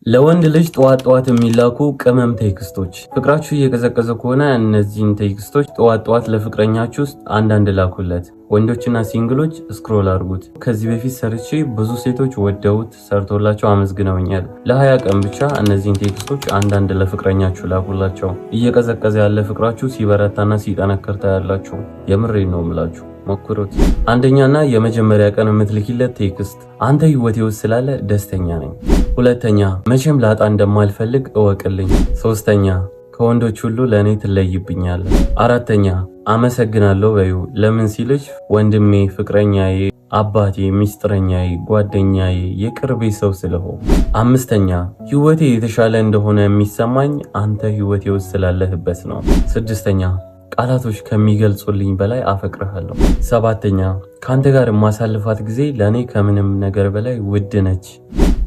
ለወንድ ልጅ ጠዋት ጠዋት የሚላኩ ቅመም text ኦች። ፍቅራችሁ እየቀዘቀዘ ከሆነ እነዚህን text ኦች ጠዋት ጠዋት ለፍቅረኛችሁ ውስጥ አንዳንድ ላኩለት። ወንዶችና single ኦች scroll አድርጉት። ከዚህ በፊት ሰርቼ ብዙ ሴቶች ወደውት ሰርቶላቸው አመስግነውኛል። ለ20 ቀን ብቻ እነዚህን text ኦች አንዳንድ ለፍቅረኛችሁ ላኩላቸው። እየቀዘቀዘ ያለ ፍቅራችሁ ሲበረታና ሲጠነክር ታያላችሁ። የምሬን ነው ምላችሁ፣ ሞክሩት። አንደኛና የመጀመሪያ ቀን የምትልኪለት text፣ አንተ ህይወቴ ውስጥ ስላለህ ደስተኛ ነኝ። ሁለተኛ፣ መቼም ላጣህ እንደማልፈልግ እወቅልኝ። ሶስተኛ፣ ከወንዶች ሁሉ ለእኔ ትለይብኛለህ። አራተኛ፣ አመሰግናለሁ በይው። ለምን ሲልሽ ወንድሜ፣ ፍቅረኛዬ፣ አባቴ፣ ሚስጥረኛዬ፣ ጓደኛዬ፣ የቅርቤ ሰው ስለሆንክ። አምስተኛ፣ ህይወቴ የተሻለ እንደሆነ የሚሰማኝ አንተ ህይወቴ ውስጥ ስላለህበት ነው። ስድስተኛ፣ ቃላቶች ከሚገልጹልኝ በላይ አፈቅርሃለሁ። ሰባተኛ፣ ከአንተ ጋር የማሳልፋት ጊዜ ለእኔ ከምንም ነገር በላይ ውድ ነች።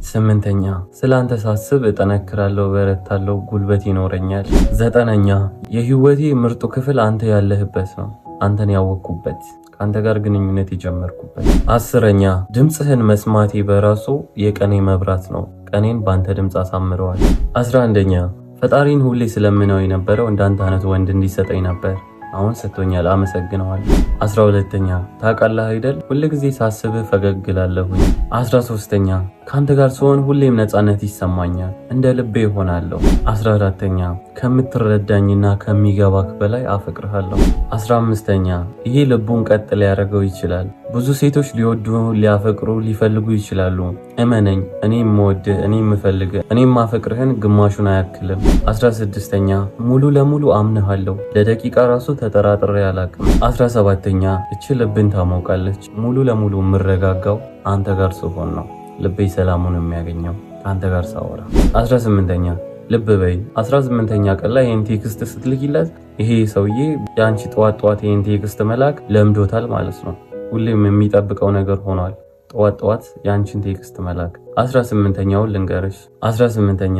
ስምንተኛ፣ ስለ አንተ ሳስብ እጠነክራለሁ፣ በረታለሁ፣ ጉልበት ይኖረኛል። ዘጠነኛ፣ የህይወቴ ምርጡ ክፍል አንተ ያለህበት ነው። አንተን ያወቅኩበት፣ ከአንተ ጋር ግንኙነት የጀመርኩበት። 10ኛ፣ ድምፅህን መስማቴ በራሱ የቀኔ መብራት ነው። ቀኔን በአንተ ድምፅ አሳምረዋል። 11ኛ፣ ፈጣሪን ሁሌ ስለምነው የነበረው እንዳንተ አይነት ወንድ እንዲሰጠኝ ነበር። አሁን ሰጥቶኛል፣ አመሰግነዋል። 12ኛ፣ ታውቃለህ አይደል፣ ሁልጊዜ ሳስብህ ፈገግ እላለሁኝ። 13ኛ፣ ከአንተ ጋር ስሆን ሁሌም ነፃነት ይሰማኛል፣ እንደ ልቤ እሆናለሁ። 14ኛ፣ ከምትረዳኝና ከሚገባክ በላይ አፈቅርሃለሁ። 15ኛ፣ ይሄ ልቡን ቀጥ ሊያደርገው ይችላል። ብዙ ሴቶች ሊወዱ፣ ሊያፈቅሩ፣ ሊፈልጉ ይችላሉ። እመነኝ፣ እኔ የምወድህ፣ እኔ የምፈልግህ፣ እኔ የማፈቅርህን ግማሹን አያክልም። 16ኛ፣ ሙሉ ለሙሉ አምንሃለሁ። ለደቂቃ ራሱ ተጠራጥሬ አላቅም። 17ኛ፣ እች ልብን ታሞቃለች። ሙሉ ለሙሉ የምረጋጋው አንተ ጋር ስሆን ነው። ልቤ ሰላሙን የሚያገኘው ከአንተ ጋር ሳወራ። 18ኛ፣ ልብ በይ፣ 18ኛ ቀን ላይ ይህን text ስትልኪለት ይሄ ሰውዬ የአንቺ ጠዋት ጠዋት ይህን text መላክ ለምዶታል ማለት ነው። ሁሌም የሚጠብቀው ነገር ሆኗል። ጠዋት ጠዋት የአንቺን text መላክ። 18ኛውን ልንገርሽ። 18ኛ፣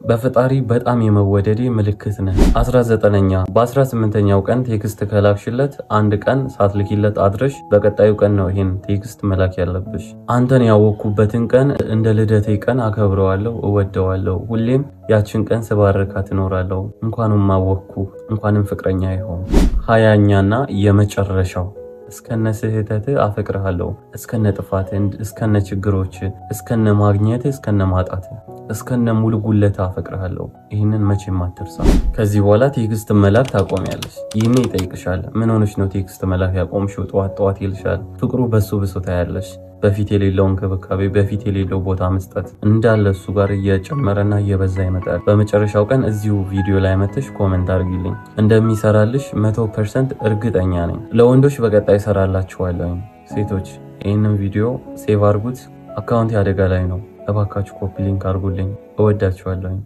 በፈጣሪ በጣም የመወደዴ ምልክት ነህ። 19ኛ፣ በ18ኛው ቀን text ከላክሽለት አንድ ቀን ሳትልኪለት አድረሽ በቀጣዩ ቀን ነው ይሄን text መላክ ያለብሽ። አንተን ያወቅኩበትን ቀን እንደ ልደቴ ቀን አከብረዋለሁ፣ እወደዋለሁ። ሁሌም ያችን ቀን ስባርካት እኖራለሁ። እንኳንም አወቅኩ፣ እንኳንም ፍቅረኛዬ ሆንክ። 20ኛና የመጨረሻው፣ እስከነ ስህተትህ አፈቅርሃለሁ፣ እስከነ ጥፋትህ፣ እስከነ ችግሮችህ፣ እስከነ ማግኘትህ፣ እስከነ ማጣትህ፣ እስከነ ሙሉ ጉድለትህ አፈቅርሃለሁ። ይህንን መቼም አትርሳ። ከዚህ በኋላ text መላክ ታቆሚያለሽ። ይህኔ ይጠይቅሻል። ምን ሆነሽ ነው text መላክ ያቆምሽው? ጠዋት ጠዋት ይልሻል። ፍቅሩ በሱ ብሶ ታያለሽ። በፊት የሌለው እንክብካቤ፣ በፊት የሌለው ቦታ መስጠት እንዳለ እሱ ጋር እየጨመረና እየበዛ ይመጣል። በመጨረሻው ቀን እዚሁ ቪዲዮ ላይ መተሽ comment አድርጊልኝ። እንደሚሰራልሽ 100% እርግጠኛ ነኝ። ለወንዶች በቀጣይ እሰራላችኋለሁ። ሴቶች ይህንን ቪዲዮ save አድርጉት። Account አደጋ ላይ ነው። እባካችሁ copy link አድርጉልኝ። እወዳችኋለሁኝ።